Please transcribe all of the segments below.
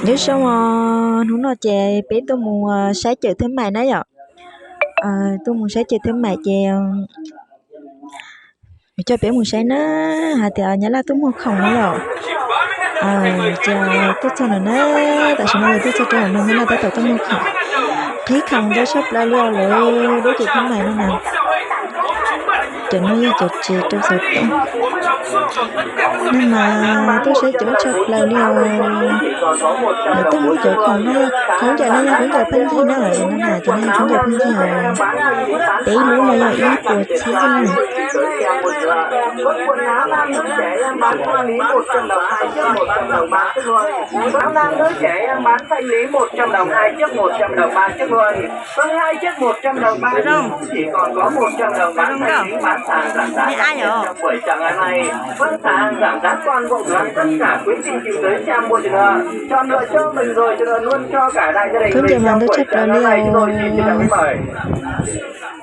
Nyob zoo os, hnub no ces peb tuaj mus saib cawm thwb mais na yom. Tuaj mus saib cawm thwb mais ces coj peb mus saib na, hais tias Nyab Laj tuaj muag khoom na yom. Ces tuaj txog no na, tam sim no yog tuaj txog rau no Nyab Laj tab tom tuaj muag khoom. Qhib khoom ntau tshaj plaws li os lawv lub cawm thwb mais no na. Cov no yog cov tsev rau xov tooj. Nej mas tuaj saib coob tshaj plaws li os. Lawv tuaj muag cov khoom no, khaub ncaws no yog khaub ncaws pheej yig na, no na, cov no yog khaub ncaws pheej yig os. Peb lub no yog ib puas txhiab na. Khaub ncaws mas ntau tshaj plaws li os.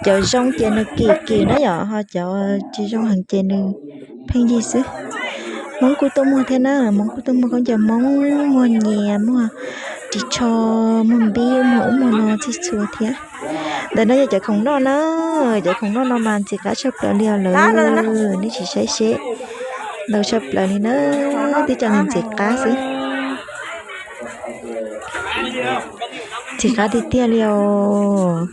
Cov zoo ces nws kim kim na yom, ho cov tsis zoo heev ces nws pheej yig xwb. Hmoob kuj tuaj muag thiab na, Hmoob kuj tuaj muag khaub ncaws Hmoob, muag nyias, muag ris tsho, muag npib, muag ub muag no txhij txhua thiab. Ntawm no yog cov khoom noj na, cov khoom noj no mas ntxim qab tshaj plaws li os lawv, nej sim saib seb. Ntau tshaj plaws li na, tib co ntxim qab xwb. Ntxim qab tiag tiag li os.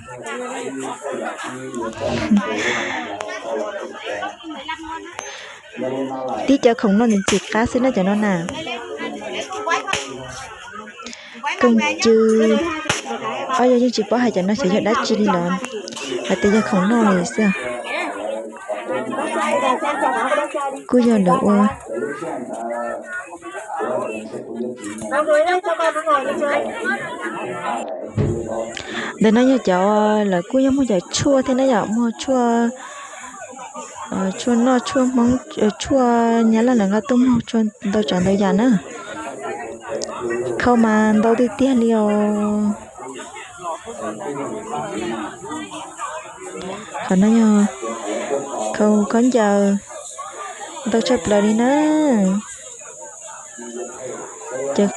Tib co khoom noj ntxim qab xwb na cov no na. Kooj cw, ob yog yeej tsis paub hais cov no xyov yog dab tsi li los, hais tias yog khoom noj li xwb. Kuj yog lawv ua. Ntawm no yog cov, lawv kuj yog muag cov tshuaj thiab na yom, muag tshuaj, tshuaj noj, tshuaj Hmoob, tshuaj Nyab Laj lawv nqa tuaj muag ntau tsav ntau yam na. Khau mas ntau tiag tiag li os. Qhov no yog khau khaub ncaws ntau tshaj plaws li na. Ces